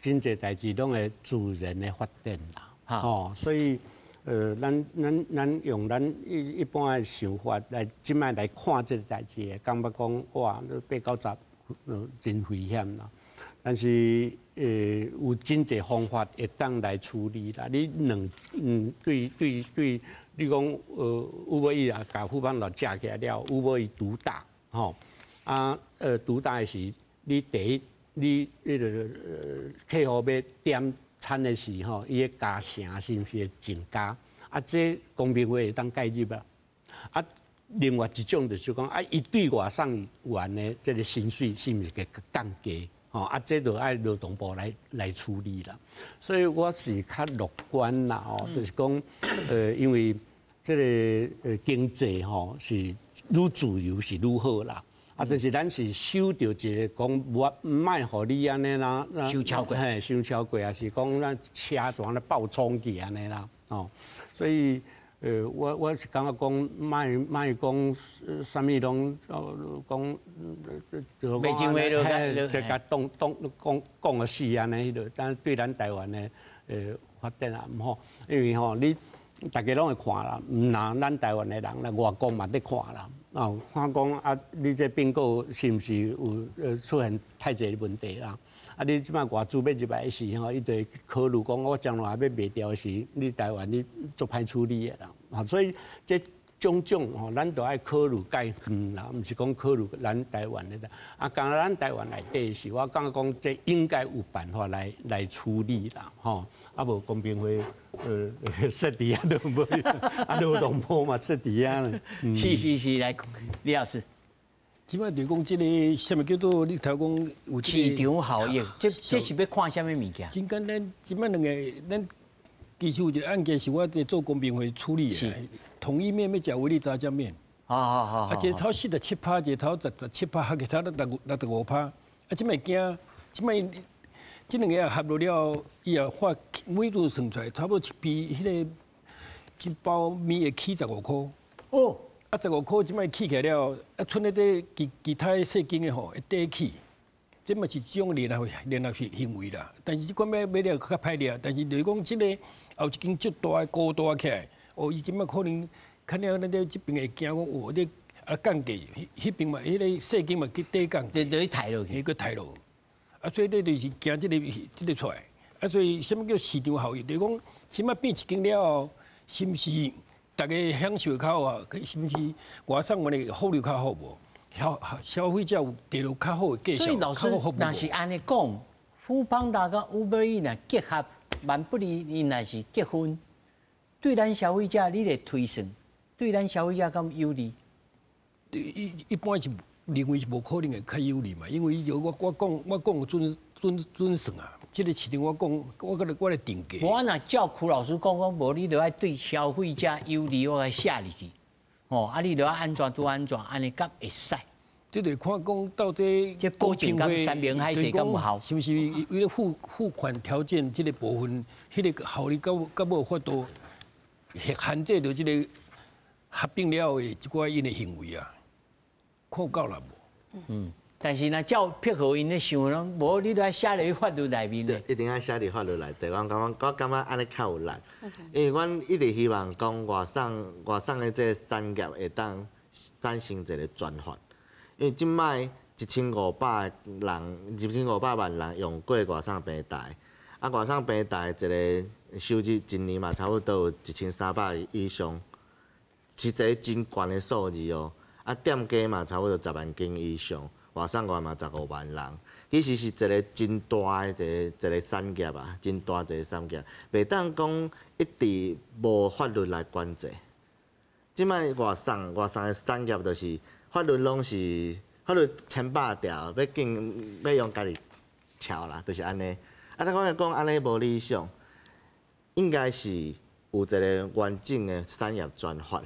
真濟代誌攏會自然的發展啦，吼，所以咱用咱一般的想法來這擺來看這个代誌，感覺講哇，八九十真危險啦。但是有真濟方法會當來處理啦。你兩對對對。你講Uber Eats 啊，共 foodpanda 食起來了，Uber Eats 獨大，吼啊獨大的是，你第一，你彼个客戶欲點餐的時吼，伊的加成是毋是會增加？啊，這公平會會當介入啊。啊，另外一種就是講啊，伊對外送員的這个薪水是毋是會降低？吼啊，這就愛勞動部來處理啦。所以我是較樂觀啦，吼，就是講因為這个經濟吼是愈自由是愈好啦，啊，但是咱是守著一个講無莫予你按呢啦，傷超過，嘿，傷超過，抑是講咱車怎咧爆衝去按呢啦，哦，所以我是感覺講，莫講啥物攏講，就講就共當當講講個死按呢彼落，但對咱台灣的發展也毋好，因為吼你。大家攏會看啦，毋但咱台灣的人啦，外國嘛佇看啦。啊，看講啊，你這併購是毋是有出現太濟問題啦？啊，你這擺外資欲入來時吼，伊就會考慮講，我將來欲賣掉時，你台灣你足歹處理的啦。啊，所以這種種吼，咱都愛考慮較遠啦，毋是講考慮咱台灣的。啊，敢若咱台灣內底是，我感覺講這應該有辦法來處理啦，吼。啊，無公平會設佇遐都無，啊，勞動部嘛設佇遐咧。是是是，來李老師。這擺就講這个啥物叫做你頭講有市場效益，這是欲看啥物物件？真簡單，這擺兩个咱其實有一个案件是我佇做公平會處理的。統一麵欲食維力炸醬麵，啊，一个炒47%，一个炒17%，一个炒65%，啊，這擺驚，這擺這兩个合落了，伊也發每頓算出來，差不多一批彼个一包麵會起十五箍。哦，啊，十五箍這擺起起來了，啊，賰咧這其他細間的吼會綴起，這嘛是一種聯合行為啦。但是這款欲買了較歹掠，但是就是講這個後一間足大的高大起來，哦，伊這擺可能看了咱這這邊會驚講，哦，這啊降價，彼邊嘛，彼個細間嘛去底降，就去抬落去，去抬落。啊，所以這就是驚這個出來。啊，所以啥物叫市場效應？就是講，這擺變一間了後，是毋是大家享受較好啊？是毋是外送員的福利較好無？消費者有得到較好的價。所以老師，若是按呢講，foodpanda佮 Uber Eats 若結合，萬不離𪜶若是結婚，對咱消費者你來推算，對咱消費者敢有利？一般是認為是無可能會較有利嘛，因為伊我講準準準算啊。這個市場我講，我來定價。我若照柯老師講講，無你著愛對消費者有利，我來寫入去。哦，啊，你著愛按怎拄按怎，按呢敢會使？這個看講到底這保證敢山盟海誓敢有效？是毋是為了付款條件這個部分，彼個效力敢無法度限制著這個合併了後的一寡𪜶的行為啊？看夠啦無？嗯。但是若照碧和𪜶咧想，攏無你都愛寫入去法律內面。對，一定愛寫佇法律內底。我感覺按呢較有力，因為阮一直希望講外送的這個產業會當產生一個專法。因為這擺1500人，1500萬人用過外送平台，啊，外送平台一個收入一年嘛差不多有1300億以上，是一個真懸的數字哦。啊，店家嘛差不多10萬間以上。外送員嘛15萬人，其實是一個真大的一個產業啊，真大一個產業，袂當講一直無法律來管制。這擺外送的產業就是法律攏是法律千百條，欲禁欲用家己撨啦，就是按呢。啊，但我講按呢無理想，應該是有一個完整的產業專法。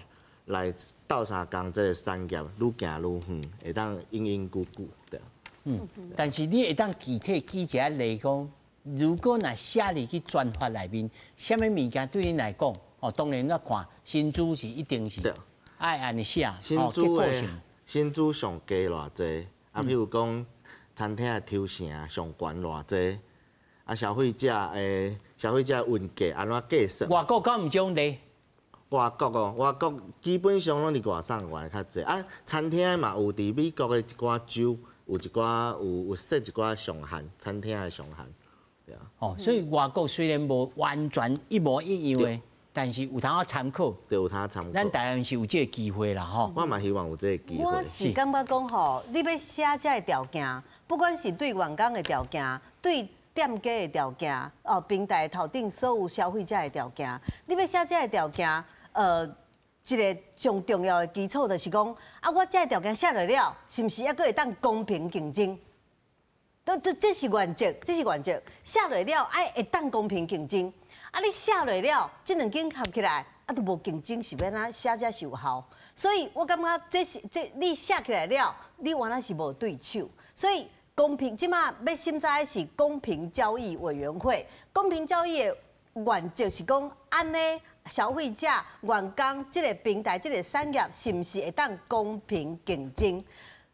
來鬥相共，這個產業愈行愈遠，會當永永久久對。嗯，但是你會當具體舉一個例講，如果若寫入去專法內面，啥物物件對恁來講，哦，當然我看薪資是一定是愛按呢寫，薪資的薪資上低偌濟，啊，譬如講餐廳的抽成上懸偌濟，啊，消費者運價按怎計算？外國敢毋種例？外國哦，外國基本上攏是外送員較濟，啊，餐廳嘛有佇美國的一寡州有一寡有設一寡上限，餐廳的上限，對啊。哦，所以外國雖然無完全一模一樣的，但是有通仔參考。對，有通參考。咱台灣是有這個機會啦，吼。我嘛希望有這個機會。我是感覺講吼，你欲寫這个條件，不管是對員工的條件，對店家的條件，哦，平台頭頂所有消費者的條件，你欲寫這个條件。一個上重要的基礎就是講，啊，我這个條件寫落了，是毋是猶閣會當公平競爭？這是原則，這是原則。寫落了，愛會當公平競爭。啊，你寫落了，這兩間合起來，啊，都無競爭，是欲按怎寫才是有效？所以我感覺這是這你寫起來了，你原來是無對手。所以公平，這馬欲審查的是公平交易委員會。公平交易的原則是講，按呢。消費者、員工，這個平台、這個產業，是毋是會當公平競爭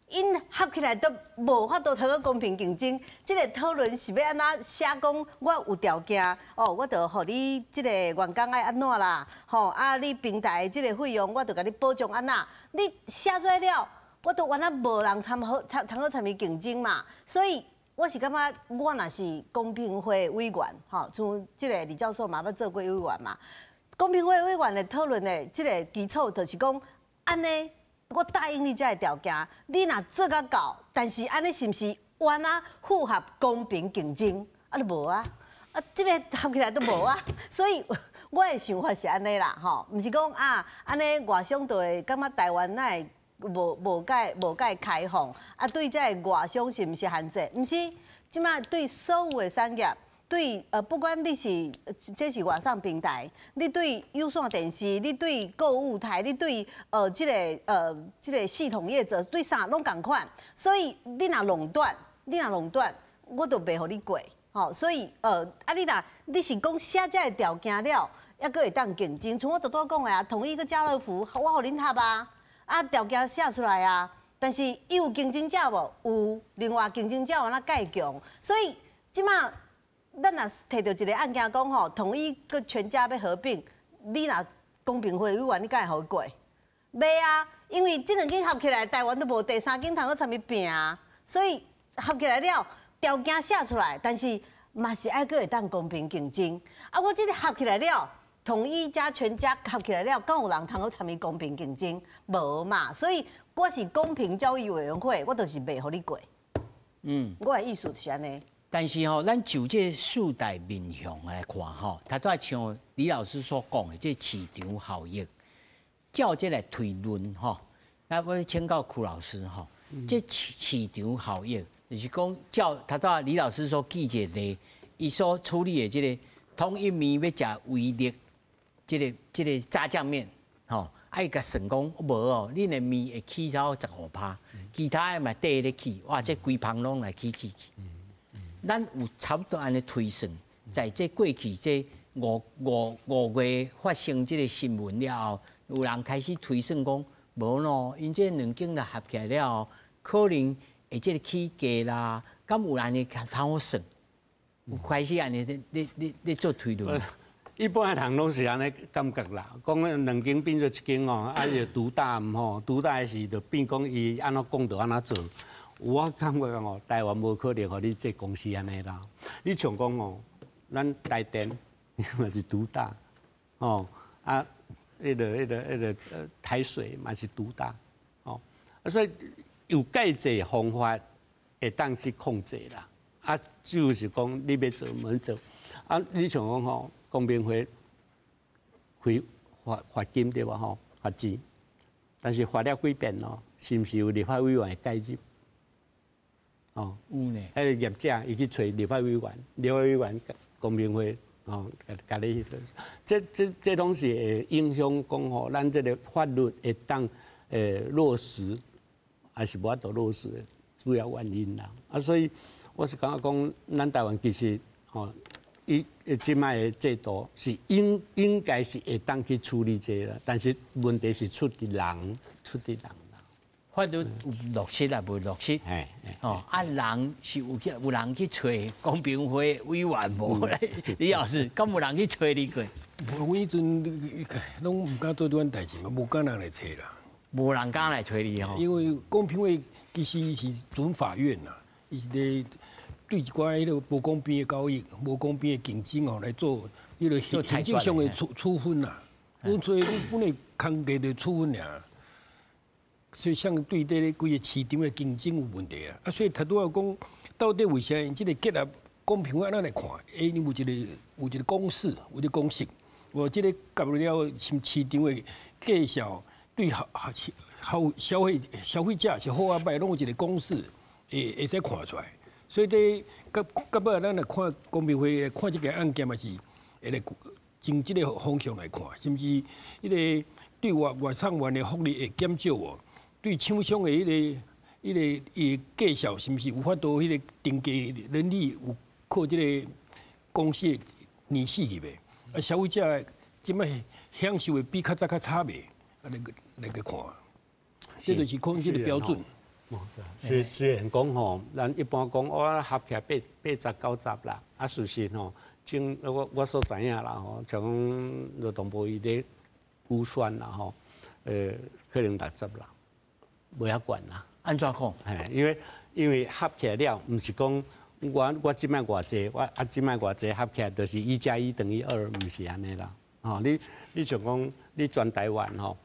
？𪜶合起來都無法度通個公平競爭。這個討論是欲按怎寫講？我有條件哦，我就予你這個員工愛按怎啦？吼啊，你平台這個費用，我就共你保障按怎？你寫出來了，我都原來無人參好參通好參與競爭嘛。所以我是感覺，我若是公平會委員，吼，像這個李教授嘛，捌做過委員嘛。公平會委員的討論的這個基礎，就是講，按呢，我答應你這个條件，你若做甲到，但是按呢是毋是原來符合公平競爭？啊，都無啊，啊，這個合起來都無啊，所以我的想法是按呢啦，吼，毋是講啊，按呢外商就會感覺台灣哪會無無佮開放，啊，對這个外商是毋是限制？毋是，這馬對所有的產業。對，不管你是這是外送平台，你對有線電視，你對購物台，你對這個系統業者，對啥攏仝款。所以你若壟斷，你若壟斷，我就袂予你過。吼，所以啊，你若你是講寫這个條件了，猶閣會當競爭。像我拄拄講的啊，統一佮家樂福，我予恁合啊，啊條件寫出來啊。但是伊有竞争者無？有，另外競爭者有哪蓋強，所以這馬咱若提著一个案件講吼，統一佮全家欲合併，你若公平會委員，你敢會予伊過？袂啊，因為這兩間合起來，台灣都無第三間通閣參伊拚啊，所以合起來了，條件寫出來，但是嘛是愛閣會當公平競爭。啊，我這個合起來了，統一加全家合起來了，敢有人通閣參伊公平競爭？無嘛，所以我是公平交易委員會，我就是袂予你過。我的意思就是按呢。但是吼，咱就這四大面向來看吼，頭拄仔像李老師所講的，這市場效益，照這來推論吼，那我請教柯老師吼，這市場效益，就是講照頭拄仔李老師所舉這個例，伊所處理的這個統一麵欲食威力，這個炸醬麵，吼，啊伊共算講無哦，恁的麵會起超15%，其他的嘛綴咧起，哇，這規芳攏來起起去。咱有差不多按呢推算，在這過去這五月發生這個新聞了後，有人開始推算講，無咯，𪜶這兩間若合起來了後，可能會這個起價啦，敢有人會通好算？有開始按呢咧咧咧咧做推論。一般的人攏是按呢感覺啦，講兩間變做一間吼，啊就獨大毋吼，獨大的時就變講伊按怎講就按怎做。我感覺吼，台灣無可能予你這公司按呢啦。你像講吼，咱台電嘛是獨大，吼啊，彼個台水嘛是獨大，吼啊，所以有蓋濟方法會當去控制啦。啊，就是講你欲做毋做。啊，你像講吼，公平會開罰罰金對無吼？罰錢，但是罰了幾遍咯，是毋是有立法委員會介入？哦，有呢。彼個業者伊去揣立法委員，立法委員公平會哦，共你彼個，這攏是會影響講吼，咱這個法律會當落實，還是無法度落實的主要原因啦。啊，所以我是感覺講，咱台灣其實吼，伊這擺的制度是應該是會當去處理這個啦，但是問題是出佇人，出佇人。法律有落實也無落實，哦，啊人是有去有人去揣公平會委員無咧？李老師，敢有人去揣你過？無，阮彼陣攏毋敢做這款代誌嘛，無敢人來揣啦。無人敢來揣你吼。因為公平會其實是準法院啦，伊是咧對一寡彼個無公平的交易、無公平的競爭哦來做彼個行政上的處分啦。阮所以阮的工作就處分爾。所以，相對這个規個市場的競爭有問題啊！啊，所以頭拄仔講，到底為啥𪜶這個結合公平會按怎來看？欸，有一個公式，有一個公式。我這個合了市場的價數對好好消費者是好啊歹，攏有一個公式會使看出來。所以這到尾咱來看公平會看這個案件嘛是會來從這個方向來看，甚至彼個對外送員的福利會減少無？對廠商的彼個伊價數是毋是有法度彼個定價能力有靠這個公司的年死去袂？啊，消費者這擺享受的比較早較差袂？啊，來個看，這就是看這個標準。雖然講吼，咱一般講我合起來八十九十啦，啊，事實吼，經我所知影啦吼，像講勞動部伊咧估算啦吼，可能60啦。無遐懸啦，按怎講？嘿，因為合起來了，毋是講我這擺偌濟，我啊這擺偌濟合起來就是1加1等於2，毋是按呢啦。吼，你像講你全台灣吼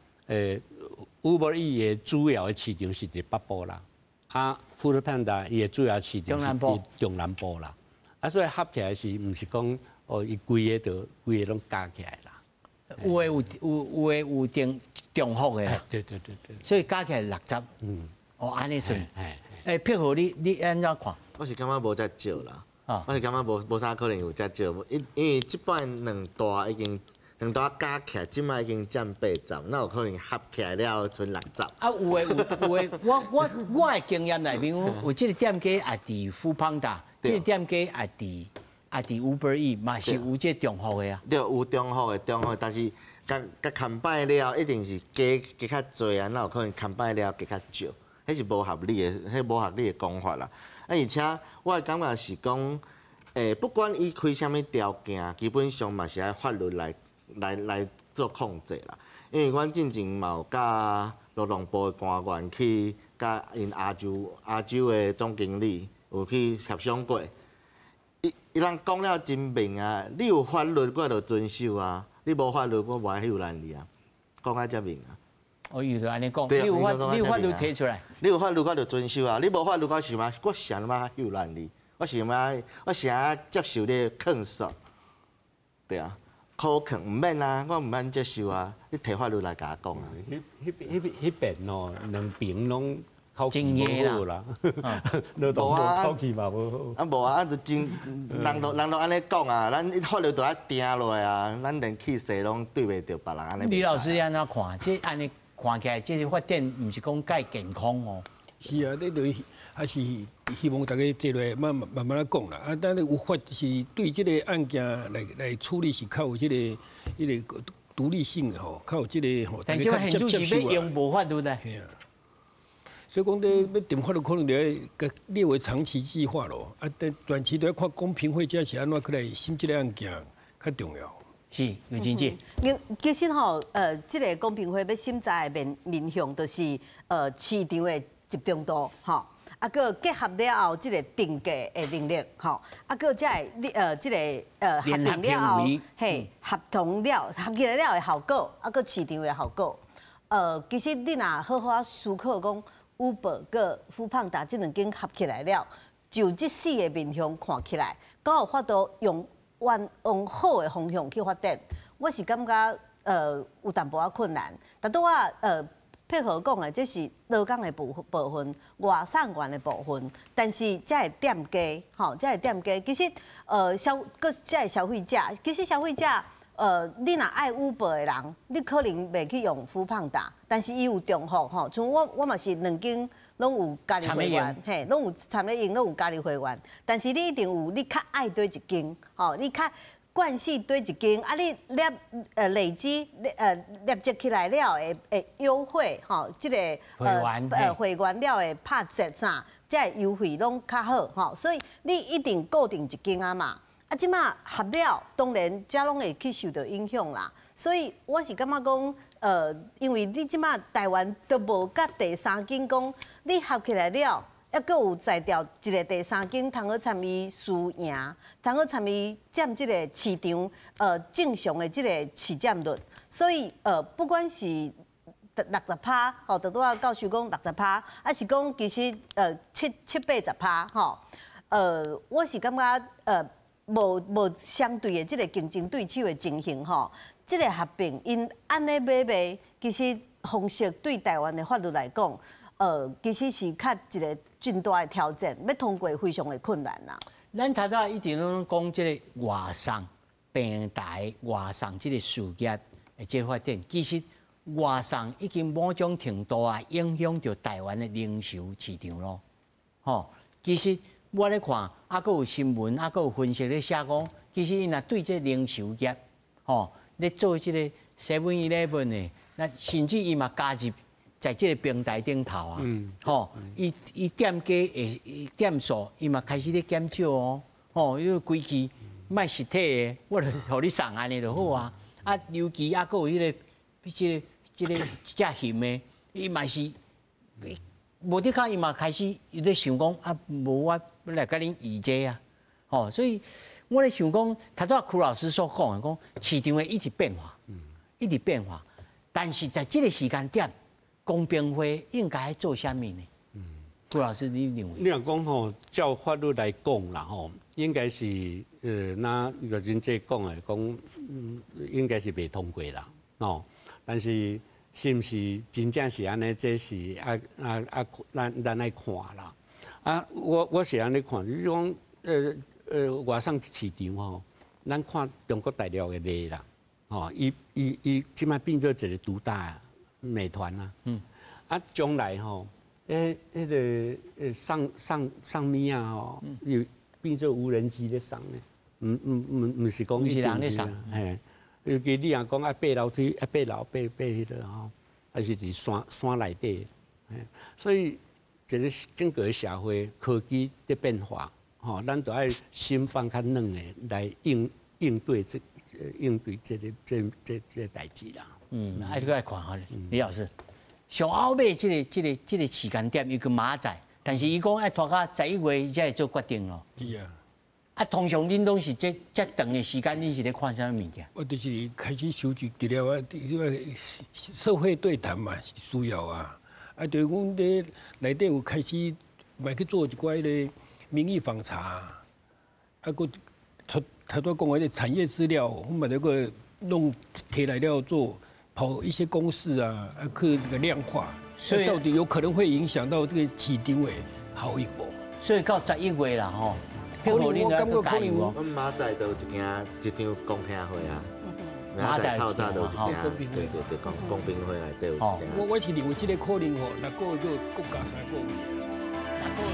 ，Uber Eats 的主要的市場是佇北部啦，啊，Foodpanda 伊的主要市場是佇中南部啦，啊，所以合起來是毋是講哦，伊規个就規个攏加起來啦？有的有的有重複的，對對對對，所以加起來60，哦，按呢算，欸，佩和你按怎看？我是感覺無遮少啦，我是感覺無啥可能有遮少，因為這擺兩大已經兩大加起來，這擺已經佔八十，哪有可能合起來了賰60？啊，有的有，我的經驗內面，有這個店家也佇 foodpanda，這個店家也佇 Uber Eats 嘛是有這重複的啊。對，有重複的，重複，但是共共 combine 了，一定是加加較濟啊，哪有可能 combine 了加較少？彼是無合理的，彼無合理的講法啦。啊，而且我的感覺是講，不管伊開啥物條件，基本上嘛是愛法律來做控制啦。因為阮進前嘛有佮勞動部的官員去佮𪜶亞洲的總經理有去協商過。伊人講了真明啊，你有法律我就遵守啊，你無法律我無愛囿攔你啊，講甲遮明啊。哦，伊就按呢講，你有法律提出來，你有法律我就遵守啊，你無法律我想欲，我啥物囿攔你？我想欲，我啥接受你的控訴？對啊，苛刻毋免啊，我毋免接受啊，你提法律來共我講啊。彼邊哦，兩邊攏口氣無好啦，勞動部口氣嘛無好。啊無啊，啊就真人都按呢講啊，咱法律都愛定落來啊，咱連氣勢攏對袂著別人按呢。李老師按怎看？這按呢看起來，這個發展毋是講蓋健康哦。是啊，你就還是希望大家坐落來慢慢慢慢來講啦。啊，但是有法是對這個案件來處理是較有這個獨立性的吼，較有這個吼。但這個現主是欲用無法律的。所以講，這欲定法律可能就愛共列為長期計劃咯。啊，但短期都要看公平會這是按怎去來審這個案件較重要。是，劉經濟。其實吼，這個公平會欲審查的面向，就是市場的集中度，吼，啊，閣結合了後，這個定價的能力，吼，啊，閣才會你這個合併了後，嘿，合同了合起來了的效果，啊，閣市場的效果。其實你若好好思考講，Uber 閣 foodpanda 這兩間合起來了，就這四個面向看起來，敢有法度用往往好的方向去發展？我是感覺有淡薄仔困難。但拄仔配合講的，這是勞工的部分，外送員的部分，但是這個店家，吼，這個店家其實閣這個消費者，其實消費者。你若愛 Uber 的人，你可能袂去用 foodpanda，但是伊有重複吼，像我嘛是兩間攏有加入會員，嘿，攏有參咧用，攏有加入會員。但是你一定有，你較愛佗一間，吼，你較慣勢佗一間，啊，你累積起來了的優惠，吼，這個會員了會拍折啥，這個優惠攏較好，吼，所以你一定固定一間啊嘛。啊，這馬合了，當然遮攏會去受著影響啦。所以我是感覺講，因為你這馬台灣都無佮第三間講，你合起來了，猶閣有在調一個第三間通好參與輸贏，通好參與佔這個市場，正常的這個市佔率。所以，不管是60趴，吼，拄仔教授講六十趴，抑是講其實七八十趴，吼，我是感覺無相對的這個競爭對手的情形吼，這個合併𪜶按呢買賣，其實方式對台灣的法律來講，其實是較一個真大的挑戰，欲通過非常的困難啦。咱頭拄一直攏講這個外送平台、外送這個事業的這個發展，其實外送已經某種程度啊影響著台灣的零售市場咯。吼，其實我咧看，啊，閣有新聞，啊，閣有分析咧寫講，其實𪜶若對這零售業，吼，咧做這個 Seven Eleven 的，那甚至伊嘛加入在這個平台頂頭啊，吼，伊店家的店數，伊嘛開始咧減少哦，吼，因為規氣賣實體的，我就予你送按呢就好啊。啊，尤其啊，閣有彼個、這個這隻熊的，伊嘛是無得講，伊嘛開始伊咧想講啊，無我來共恁議這啊，吼，所以我咧想講，頭拄仔柯老師所講的，講市場會一直變化，一直變化，但是在這個時間點，公平會應該做啥物呢？柯老師，你認為？你若講吼，照法律來講啦吼，應該是那岳真濟講的講，應該是袂通過啦，哦，但是是毋是真正是按呢？這是啊，咱愛看啦。啊，我是按呢看，就是講外送市場吼，咱看中國大陸的例啦，吼，伊這擺變做一個獨大美團啊，啊，將來吼，彼個送物仔吼，又變做無人機咧送咧，毋是講毋是人咧送，嘿，尤其你若講愛爬樓梯，愛爬樓爬彼個吼，還是佇山內底，所以这个整个社会科技的变化，吼，咱都愛心放較軟的來應對這個代誌啦。嗯，愛這個愛看哈，李老師，上後尾這個時間點，伊個明仔載，但是伊講愛拖到11月才會做決定咯。是啊。啊，通常恁攏是這這長的時間，恁是咧看啥物物件？我就是開始收集資料啊，這個社會對談嘛是需要啊。啊，對，阮佇內底有開始嘛去做一寡彼個民意訪查，啊，閣頭頭拄講的彼個產業資料，阮嘛這個弄提來了做跑一些公式啊，啊，去那個量化，所以到底有可能會影響到這個市場的效益無？所以到11月啦，吼。可能我感覺可能。阮明仔載都有一間一場公聽會啊，明仔載透早都有一間，對對對，公平會內底有一間。我是認為這個可能吼，六個月閣加3個月。六個月。